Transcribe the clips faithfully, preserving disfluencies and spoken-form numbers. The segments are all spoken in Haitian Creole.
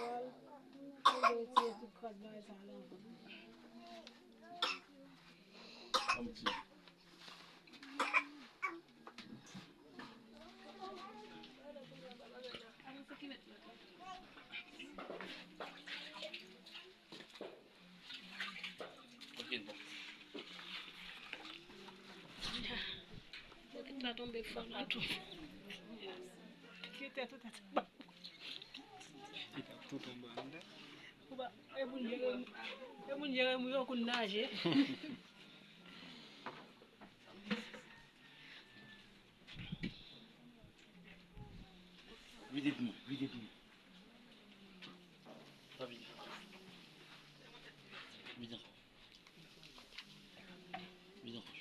Al, ou retire tout kòd bagay sa a la. Ok, bon. Bokit la tonbe fò la tou. Kite tout tèt. Li t ap tout anba anndan. Ou pa, e moun Jeremi, e moun Jeremi yo konn naje. Vide pou mwen, vide pou mwen. Pa vide. Vide ankò. Vide ankò.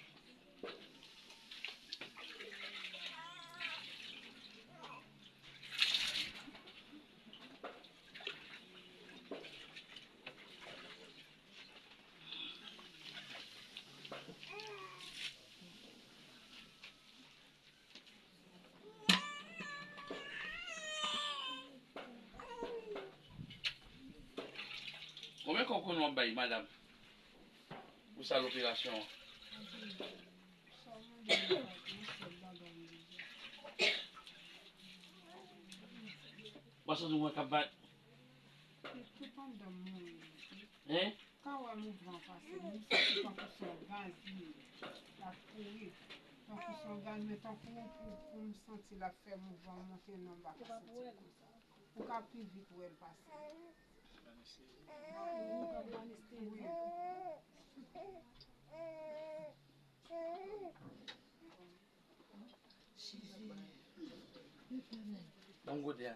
Konbyen kòb konnen w ap bay, madanm, pou sal operasyon an? Ou pa santi w wè k ap bat? Tout anndan m mouri. Hein? Ka wè mouvman pase, m santi tankou se yon gaz li ye. L ap kouri. Tankou se yon gaz, men tankou pou, pou m santi l ap fè mouvman monte nan m pa ka santi l konsa. Ou ka pi vit wè l pase. Wi. Ban m goute a.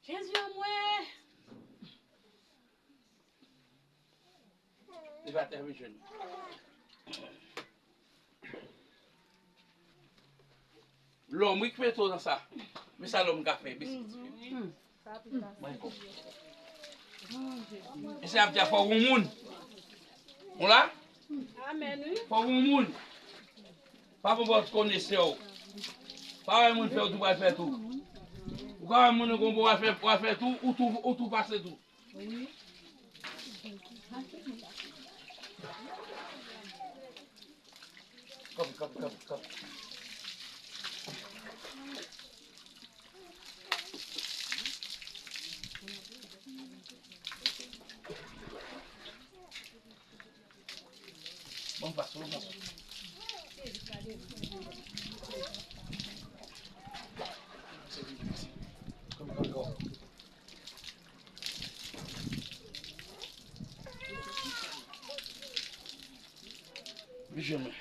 Jezi an mwen. Li pa tèmine jwenn. Lòm wi k mete w nan sa. Men sa lòm ka fè, besi ti fi. Mwen ko. E se ap di a fò w moun. Ou la? Amèn wi. Fò w moun. Pa konpòt konesè w. Pa wè moun fè w tou pral fè tou. Ou ka wè moun ou konpòt pral fè, pral fè tou, ou tou, ou tou pase tou. Kanpe, kanpe, kanpe, kanpe. Bon, pas, bon, pas. Kanpe, kanpe, kanpe. Vin jwenn mwen.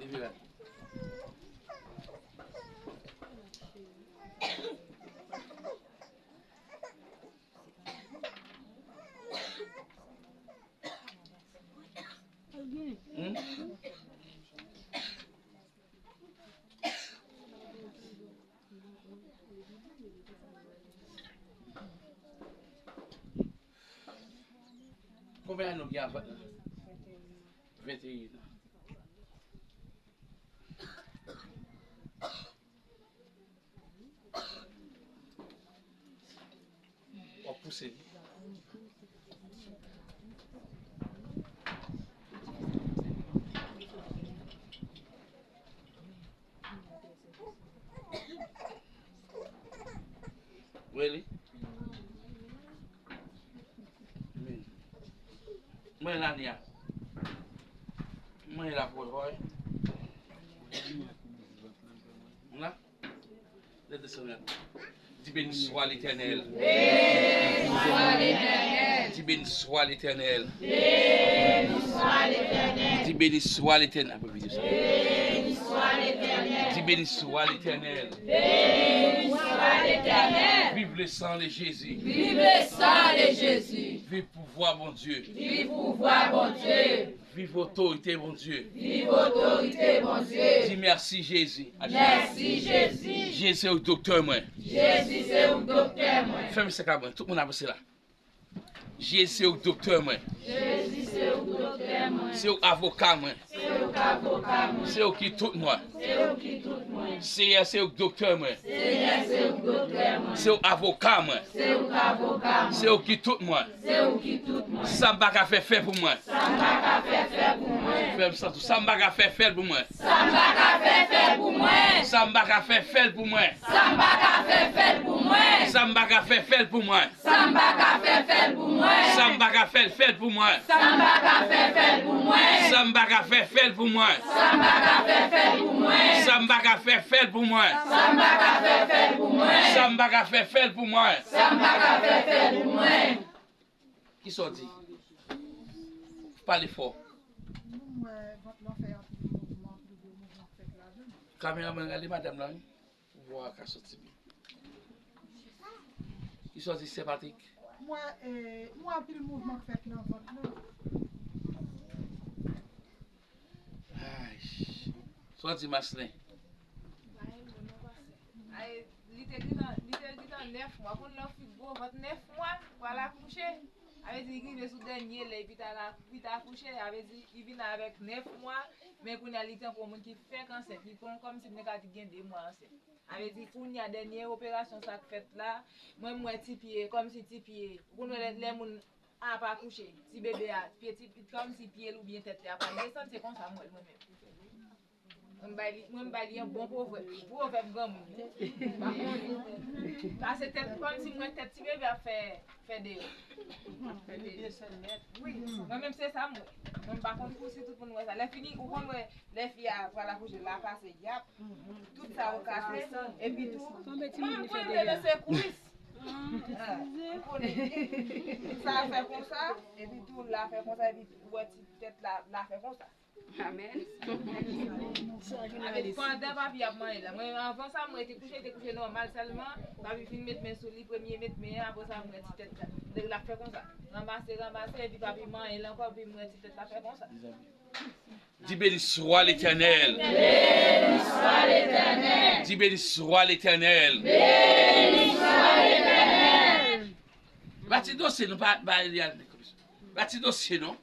Leve la. Hmm? Konbyen ane w gen avè l? Venteyen an. W ap pouse li. Really? Mwen la ni a. Mwen la pou wè. Mwen la. Di béni soit l'Éternel. Béni soit l'Éternel. Di béni soit l'Éternel. Béni soit l'Éternel. Di béni soit l'Éternel. Apre videyo sa. Béni soit l'Éternel. Di béni soit l'Éternel. Béni soit l'Éternel. Vive le sang de Jésus. Vive le sang de Jésus. Vive pouvoir Bondye. Vive pouvoir Bondye. Viv otorite Bondye. Viv otorite Bondye. Di mèsi Jezi. Mèsi Jezi. Jezi se ou doktè mwen. Jezi se ou doktè mwen. Fèmen sèk la mwen. Tout moun avanse la. Jezi, se ou k doktè mwen. Jezi, se ou k doktè mwen. Se ou k avoka mwen. Se ou k avoka mwen. Se ou ki tout mwen. Se ou ki tout mwen. Seyè, se ou k doktè mwen. Seyè, se ou k doktè mwen. Se ou avoka mwen. Se ou k avoka mwen. Se ou ki tout mwen. Se ou ki tout mwen. Sa m pa ka fè, fè pou mwen. Sa m pa ka fè, fè pou mwen. Fè m santi. Sa m pa ka fè, fè l pou mwen. Sa m pa ka fè, fè l pou mwen. Sa m pa ka fè, fè l pou mwen. Sa m pa ka fè, fè l pou mwen. Sa m pa ka fè, fè l pou mwen. Sa m pa ka fè, fè l pou mwen. Sa m pa ka fè, fè l pou mwen. Sa m pa ka fè, fè l pou mwen. Sa m pa ka fè, fè l pou mwen. Sa m pa ka fè, fè l pou mwen. Sa m pa ka fè, fè l pou mwen. Sa m pa ka fè, fè l pou mwen. Sa m pa ka fè, fè l pou mwen. Sa m pa ka fè, fè l pou mwen. Kisa w di? Pale fò. Nou wè vant lan fè anpil mouvman, anpil gwo mouvman k fèt ladan. Kameramann, rale madanm lan, wi. Vwa a ka soti byen. Kisa w di, Sè Patrik? M wè, e, m wè anpil mouvman k fèt nan vant lan. Ay. Sa w di, Maslin? Ay, li te gentan, li te gentan nèf mwa. Konn lè yon fi gwo vant nèf mwa, pral akouche. A vle di, li rive sou dènye lè, epi ta la, epi ta akouche. A vle di, li vin avèk nèf mwa, men kounye a, li tankou yon moun ki fèk ansent. Li kon, kòmsi m te ka di gen de mwa ansent. A vle di, kounye a, dènye operasyon sa k fèt la, mwen, m wè ti pye, kòmsi ti pye. Ou konn wè lè, lè moun ap akouche, ti bebe a, pye ti, kòmsi pye l oubyen tèt li ap al desann, se konsa m wè l mwen menm. Mwen, m bay li, mwen, m bay li yon bon pwovèb. Pwovèb granmoun, wi. Pa konnen. Pase tèt, kòmsi m wè tèt ti bebe ap fè, fè deyò. Ap fè deyò. Wi, mwen menm se sa m wè. Mwen, m pa konn pou si tout moun wè sa. Lè fini, ou konn wè, lè fi a pral akouche, l a pase, yap. Tout sa ou ka fè. Epi tou, mwen, mwen, mwen, se kwis. Ah, ou konnen. Sa fè konsa, epi tou, l a fè konsa, epi ou wè ti tèt la, l a fè konsa. Amèn. Avèk pandan papi ap manyen la. Mwen, anvan sa, mwen te kouche, te kouche nòmal sèlman. Papi fin met men sou li, premye met men an, apre sa, mwen ti tèt la. Nèg la fè konsa. Ranmase, ranmase, epi papi manyen l ankò, epi mwen ti tèt la fè konsa. Dis béni soit l'Éternel. Béni soit l'Éternel. Dis béni soit l'Éternel. Béni soit l'Éternel. Pa ti dosye non, pa, pa, pa ti dosye non.